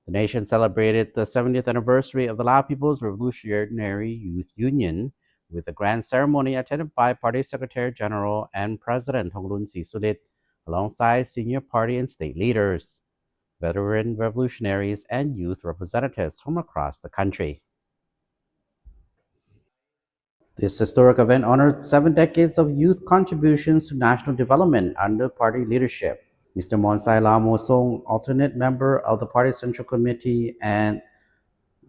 The nation celebrated the seventieth anniversary of the Lao People's Revolutionary Youth Union with a grand ceremony attended by Party Secretary General and President Thongloun Sisoulith, alongside senior party and state leaders, veteran revolutionaries, and youth representatives from across the country. This historic event honored seven decades of youth contributions to national development under party leadership. Mister Monsai Lamosong, alternate member of the party's Central Committee and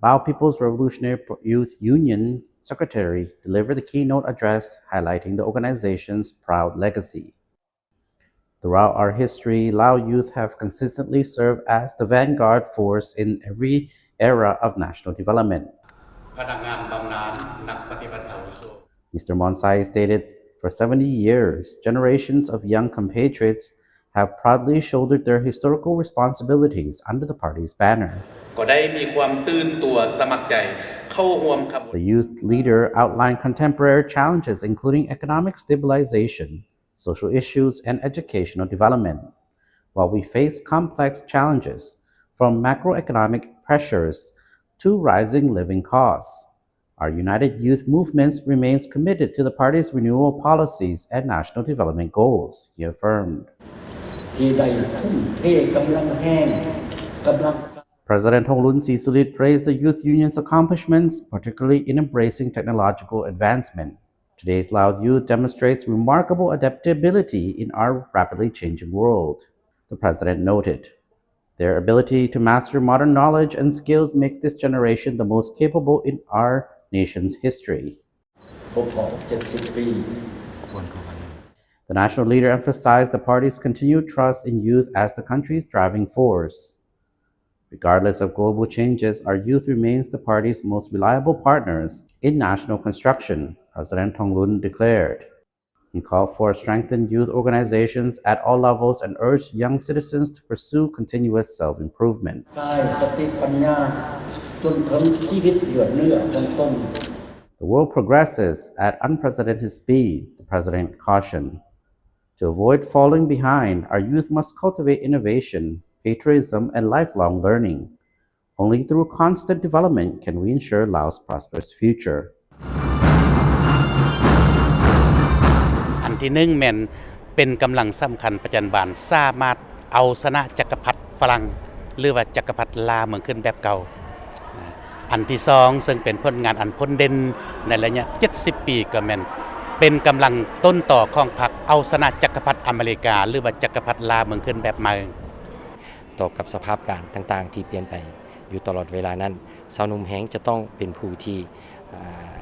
Lao People's Revolutionary Youth Union Secretary, delivered the keynote address highlighting the organization's proud legacy. Throughout our history, Lao youth have consistently served as the vanguard force in every era of national development. ພະນັກງານບຳນານ ນັກປະຕິບັດອາວຸໂສ. Mister Monsai stated, for seventy years, generations of young compatriots have proudly shouldered their historical responsibilities under the party's banner. ກໍໄດ້ມີຄວາມຕື່ນຕົວສະໝັກໃຈເຂົ້າຮ່ວມຂະບວນ. The youth leader outlined contemporary challenges, including economic stabilization, social issues, and educational development. While we face complex challenges, from macroeconomic pressures to rising living costs, our united youth movements remains committed to the party's renewal policies and national development goals, he affirmed. ທີ່ໄດ້ທຸ່ມເທກຳລັງແຮງ ກຳລັງ President Thongloun Sisoulith praised the Youth Union's accomplishments, particularly in embracing technological advancement. Today's Lao youth demonstrates remarkable adaptability in our rapidly changing world, the president noted. Their ability to master modern knowledge and skills make this generation the most capable in our nation's history. ຄົບຮອບເຈັດສິບປີ. The national leader emphasized the party's continued trust in youth as the country's driving force. Regardless of global changes, our youth remains the party's most reliable partners in national construction, President Thongloun declared. He called for strengthened youth organizations at all levels and urged young citizens to pursue continuous self-improvement. ກາຍສະຕິປັນຍາ ຈົນເຖິງຊີວິດເຫຼືອເນື້ອຂອງຕົນ. The world progresses at unprecedented speed, the president cautioned. To avoid falling behind, our youth must cultivate innovation, patriotism, and lifelong learning. Only through constant development can we ensure Laos' prosperous future. ອັນທີໜຶ່ງແມ່ນເປັນກຳລັງສຳຄັນປະຈັນບານ ສາມາດເອົາຊະນະຈັກກະພັດຝຣັ່ງ ຫຼືວ່າຈັກກະພັດລ່າເມືອງຂຶ້ນແບບເກົ່າ. ອັນທີສອງ ເຊິ່ງເປັນຜົນງານອັນພົ້ນເດັ່ນໃນໄລຍະເຈັດສິບປີ ກໍແມ່ນເປັນກຳລັງຕົ້ນຕໍຂອງພັກ ເອົາຊະນະຈັກກະພັດອາເມລິກາ ຫຼືວ່າຈັກກະພັດລ່າເມືອງຂຶ້ນແບບໃໝ່. ຕໍ່ກັບສະພາບການຕ່າງໆທີ່ປ່ຽນໄປຢູ່ຕະຫຼອດເວລານັ້ນ, ຊາວໜຸ່ມແຮ່ງຈະຕ້ອງເປັນຜູ້ທີ່ ອາ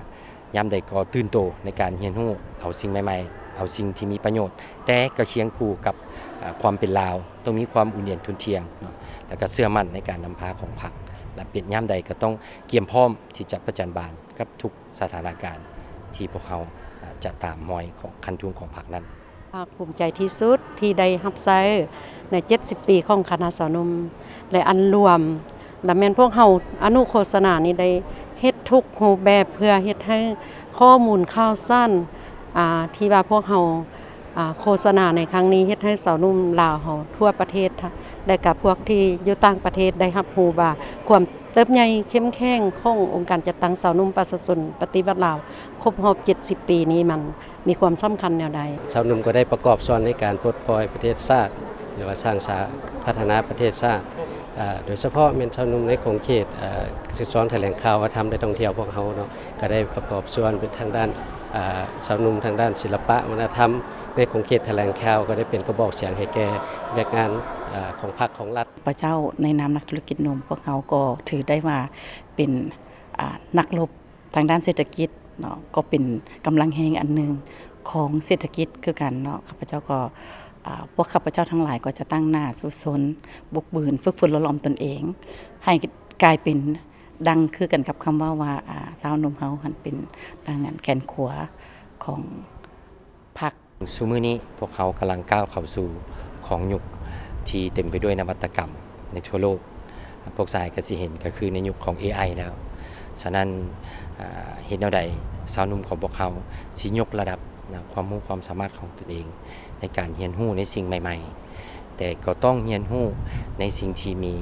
ຍາມໃດກໍຕື່ນໂຕໃນການຮຽນຮູ້ເອົາສິ່ງໃໝ່ໆ, ເອົາສິ່ງທີ່ມີປະໂຫຍດ, ແຕ່ກໍຄຽງຄູ່ກັບ ອາ ຄວາມເປັນລາວ, ຕ້ອງມີຄວາມອຸ່ນເຢັນທຸ່ນທ່ຽງເນາະ, ແລ້ວກໍເຊື່ອໝັ້ນໃນການນຳພາຂອງພັກ, ແລະ ເປັນຍາມໃດກໍຕ້ອງກຽມພ້ອມທີ່ຈະປະຈັນບານກັບທຸກສະຖານະການທີ່ພວກເຮົາ ອາ ຈະຕາມຮອຍຂອງຄັນທຸງຂອງພັກນັ້ນ. ພາກພູມໃຈທີ່ສຸດທີ່ໄດ້ຮັບໃຊ້ໃນເຈັດສິບປີຂອງຄະນະຊາວໜຸ່ມ ແລະ ອັນລວມ ລະແມ່ນພວກເຮົາອະນຸໂຄສະນານີ້ໄດ້ເຮັດທຸກຮູບແບບເພື່ອເຮັດໃຫ້ຂໍ້ມູນຂ່າວສານ ອາ ທີ່ວ່າພວກເຮົາ ອາ ໂຄສະນາໃນຄັ້ງນີ້ ເຮັດໃຫ້ຊາວໜຸ່ມລາວເຮົາທົ່ວປະເທດ ແລະ ກະພວກທີ່ຢູ່ຕ່າງປະເທດໄດ້ຮັບຮູ້ວ່າ ຄວາມເຕີບໃຫຍ່ເຂັ້ມແຂງຂອງອົງການຈັດຕັ້ງຊາວໜຸ່ມປະຊາຊົນປະຕິວັດລາວ ຄົບຮອບເຈັດສິບປີນີ້ ມັນ ມີຄວາມສຳຄັນແນວໃດ? ຊາວໜຸ່ມກໍໄດ້ປະກອບສ່ວນໃນການປົດປ່ອຍປະເທດຊາດ ຫຼືວ່າສ້າງສາພັດທະນາປະເທດຊາດ, ອາ ໂດຍສະເພາະແມ່ນຊາວໜຸ່ມໃນຂົງເຂດ ອາ ສິບສອງຖະແຫຼງຂ່າວ ວັດທະນະທຳ ແລະ ທ່ອງທ່ຽວພວກເຮົາເນາະ, ກໍໄດ້ປະກອບສ່ວນເປັນທາງດ້ານ ອາ ຊາວໜຸ່ມທາງດ້ານສິລະປະວັດທະນະທຳ ໃນຂົງເຂດຖະແຫຼງຂ່າວ ກໍໄດ້ເປັນກະບອກສຽງໃຫ້ແກ່ວຽກງານ ອາ ຂອງພັກຂອງລັດ. ຂ້າພະເຈົ້າໃນນາມນັກທຸລະກິດໜຸ່ມ ພວກເຮົາກໍຖືໄດ້ວ່າເປັນ ອາ ນັກລົບ ທາງດ້ານເສດຖະກິດເນາະ ກໍເປັນກຳລັງແຮງອັນໜຶ່ງຂອງເສດຖະກິດຄືກັນເນາະ. ຂ້າພະເຈົ້າກໍ ອາ ພວກຂ້າພະເຈົ້າທັງຫຼາຍກໍຈະຕັ້ງໜ້າສູ້ຊົນ, ບຸກບືນ, ຝຶກຝົນຫຼໍ່ຫຼອມຕົນເອງ ໃຫ້ກາຍເປັນ ດັ່ງຄືກັນກັບຄຳເວົ້າວ່າ ອາ ຊາວໜຸ່ມເຮົາຫັ້ນເປັນດັ່ງອັນແກ່ນຂົວຂອງພັກ. ຊຸມື້ນີ້ພວກເຮົາກຳລັງກ້າວເຂົ້າສູ່ຂອງຍຸກທີ່ເຕັມໄປດ້ວຍນະວັດຕະກຳໃນທົ່ວໂລກ. ພວກຊາຍກໍຊິເຫັນ ກໍຄືໃນຍຸກຂອງເອໄອແລ້ວ. ສະນັ້ນ ອາ ເຮັດແນວໃດຊາວໜຸ່ມຂອງພວກເຮົາຊິຍົກລະດັບນະ ຄວາມຮູ້ຄວາມສາມາດຂອງຕົນເອງໃນການຮຽນຮູ້ໃນສິ່ງໃໝ່ໆ, ແຕ່ກໍຕ້ອງຮຽນຮູ້ໃນສິ່ງທີ່ມີ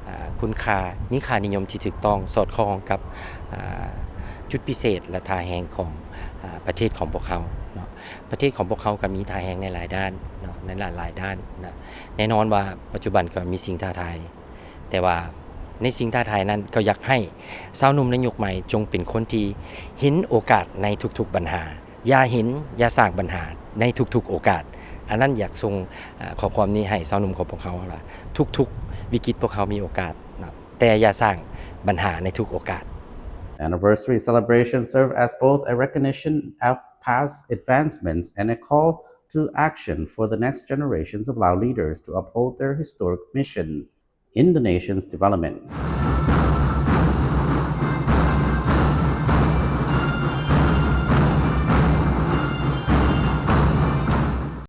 ອ່າ ຄຸນຄ່າ ມີຄ່ານິຍົມທີ່ຖືກຕ້ອງ ສອດຄ່ອງກັບ ອ່າ ຈຸດພິເສດ ແລະ ທ່າແຮງຂອງ ອ່າ ປະເທດຂອງພວກເຮົາເນາະ. ປະເທດຂອງພວກເຮົາກໍມີທ່າແຮງໃນຫຼາຍດ້ານເນາະ ໃນຫຼາຍໆດ້ານນະ. ແນ່ນອນວ່າປັດຈຸບັນກໍມີສິ່ງທ້າທາຍ ແຕ່ວ່າໃນສິ່ງທ້າທາຍນັ້ນ ກໍຢາກໃຫ້ຊາວໜຸ່ມໃນຍຸກໃໝ່ ຈົ່ງເປັນຄົນທີ່ເຫັນໂອກາດໃນທຸກໆບັນຫາ. ຢ່າເຫັນ ຢ່າສ້າງບັນຫາໃນທຸກໆໂອກາດ. ອັນນັ້ນຢາກສົ່ງ ເອີ ຂໍ້ຄວາມນີ້ໃຫ້ຊາວໜຸ່ມຂອງພວກເຮົາວ່າ ທຸກໆວິກິດພວກເຮົາມີໂອກາດເນາະ ແຕ່ຢ່າສ້າງບັນຫາໃນທຸກໂອກາດ. Anniversary celebration serve as both a recognition of past advancements and a call to action for the next generations of Lao leaders to uphold their historic mission in the nation's development.